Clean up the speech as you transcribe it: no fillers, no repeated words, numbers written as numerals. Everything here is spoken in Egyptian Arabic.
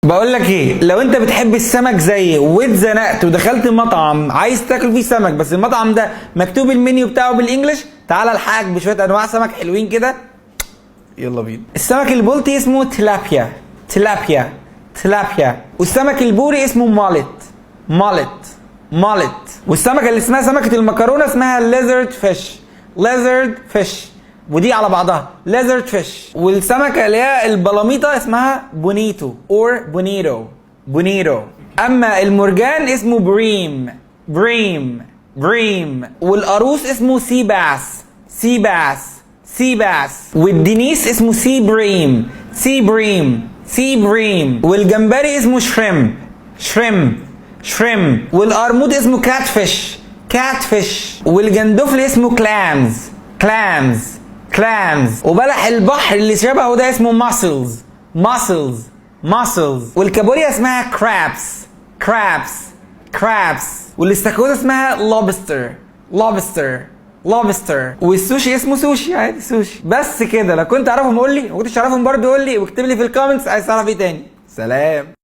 بقول لك ايه، لو انت بتحب السمك زيي واتزنقت ودخلت مطعم عايز تاكل فيه سمك، بس المطعم ده مكتوب المنيو بتاعه بال English، تعال الحقك بشوية انواع سمك حلوين كده. يلا بينا. السمك البلطي اسمه tilapia، tilapia، tilapia. والسمك البوري اسمه mullet، mullet، mullet. والسمكه اللي اسمها سمكة المكرونه اسمها lizard fish، lizard fish، ودي على بعضها lizard fish. والسمكه اللي هي البلاميطه اسمها bonito or bonito، bonito. اما المرجان اسمه bream، bream، bream. والقاروص اسمه sea bass، sea bass، sea bass. والدنيس اسمه sea bream، sea bream، sea bream. والجمبري اسمه shrimp، shrimp، shrimp. والقرموط اسمه catfish، catfish. والجندفلي اسمه clams، clams، clams. وبلح البحر اللي شبهه ده اسمه mussels، mussels، mussels. والكابوريا اسمها crabs، crabs، crabs. والاستاكوزا اسمها lobster، lobster، lobster. والسوشي اسمه سوشي عادي، سوشي. بس كده. لو كنت تعرفهم قول لي، ما كنتش تعرفهم برضه قول لي، واكتب لي في ال comments عايز تعرف ايه تاني. سلام.